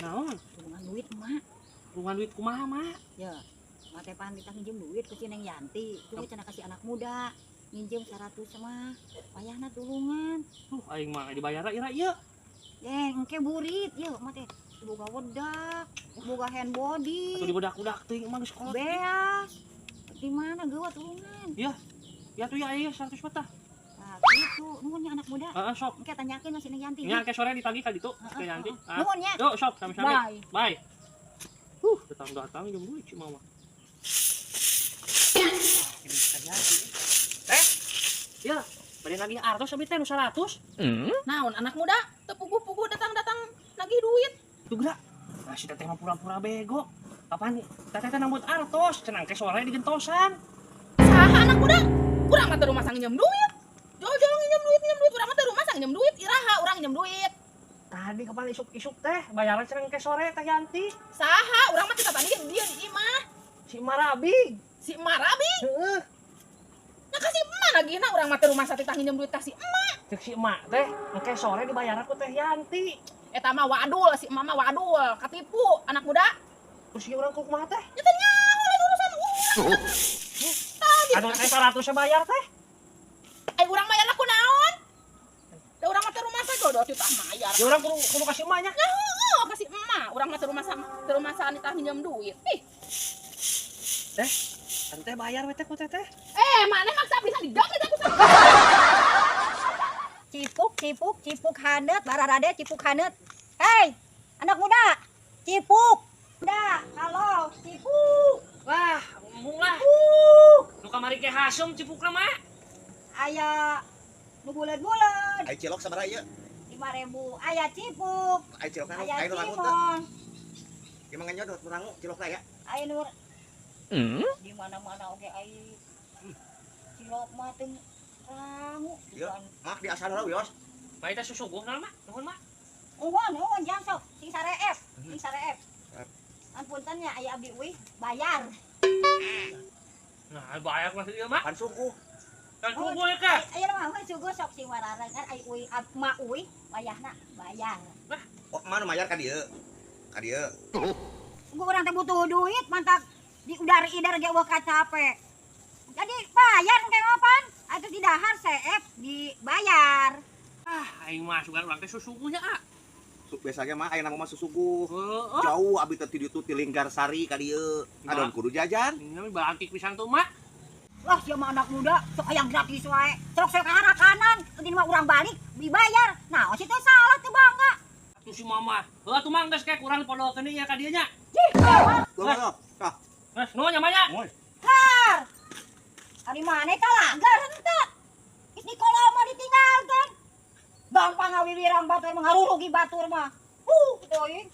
Naon? Tulungan duit, Mak. Tulungan duit kumaha, Mak? Ya, Mak teh pan ditah nginjem duit ke si Neng Yanti. Cuma cenah kasih anak muda. Nginjem 100 mah. Payahna tulungan. Tuh, aing mah dibayar ira ieu. Eh, engke burit yeuh Mak teh. Boga wedak, boga hand body. Atuh dibedak-bedak teuing mah geus kolot. Beas. Di mana geuwat tulungan? Ya tuh ya aya 100 mah tah. Nah, gitu. Nuhun nya anak muda. Heeh, sok. Engke tanyakeun si Neng Yanti. Nya ke sore ditagih ka ditu, ke Yanti. Ah. Nuhun nya. Yuk, sok sami-sami. Bye. Bye. Datang-datang jam duit si mama. Ini bisa jadi. Eh, ya, bade nagih artos abi teh nu 100. Naon anak muda, teu puguh-puguh datang-datang nagih duit. Tuh gerak. Nah, si teteh mah pura-pura bego. Kapan teteh teh nambut artos, cenah ke sore digentosan. Saha anak muda? Urang mah teu rumasa nginjem duit. Jol-jol nginjem duit, urang mah teu rumasa nginjem duit, iraha urang nginjem duit. Tadi kapan isuk-isuk teh bayaran cenah ke sore Teh Yanti. Saha urang mah teu tadi dia di imah. Si Marabi. Si Marabi, Heeh. nya ka si emak nagihna urang mah teu rumasa titah nginjem duit ka si emak. Cek si emak teh, engke sore dibayaran ku Teh Yanti. Eta mah wadul, si emak mah wadul, katipu anak muda. Terus ieu urang kumaha teh? Nya teh nyaho lain urusan urang. Tadi Anu teh 100 bayar teh. Ai urang mayar ku naon? Da urang mah teu rumasa jodoh titah mayar. Ya urang kudu kudu kasih emaknya. Ya heueuh kasih emak, urang mah teu rumasa nitah nginjem duit. Ih, Teh, atuh teh bayar we teh ku teteh. Eh, maneh maksa bisa digawe aku sama. Cipuk, cipuk, cipuk haneut, bararade cipuk haneut. Hei, anak muda, cipuk. Muda, halo, cipuk. Wah, embung lah. Nu kamari ke hasem cipukna mah. Aya nu buleud-buleud, Ai cilok sabaraha ieu? 5.000. Aya cipuk, Ai cilokna nu aya ai nu rangu teu. cimon, Ieu mah nyodot nu rangu cilokna ya. Aya nu di mana-mana oge ai cilok mah teu rangu. Ieu mak di asal heula wios. Bae teh susuguh naon mak? Nuhun mak. Nuhun, nuhun jang sok, sing sareep, sing sareep. Ampunten nya aya abdi uih bayar. Nah, bayar mah ieu mak. Pan sungguh. Kan suguh ya kah? Aya mah we suguh sok sing warareng kan ai uih ma uih wayahna bayar. Oh, mana mayar ka dieu? Ka dieu. Gua urang teh butuh duit mantak di udara idar ge eueuh kacape. Jadi bayar engke ngopan? Atuh di dahar seep dibayar. Ah, aing mah sugan urang teh susuguhnya ah. Biasa ge mah aya mah susuguh. Heeh. Jauh abi teh ti ditu ti Linggarsari ka dieu. Adon kudu jajan. Ini bangkit pisan tuh mak. Wah, sia mah anak muda, sok hayang gratis wae. Sok sok ke arah kanan, penting mah urang balik dibayar. Nah, si teh salah teh bangga. Tuh si mama. Heuh atuh mah geus kayak kurang dipodokeun ya ka dieu nya. Tuh, tuh. Tah. Geus nuhun nya mak nya. Moy. Kar. Ari maneh ka langgar henteu? Geus di kolom mah ditinggalkeun. Gampang ngawiwirang batur mah ngarurugi batur mah. Teuing.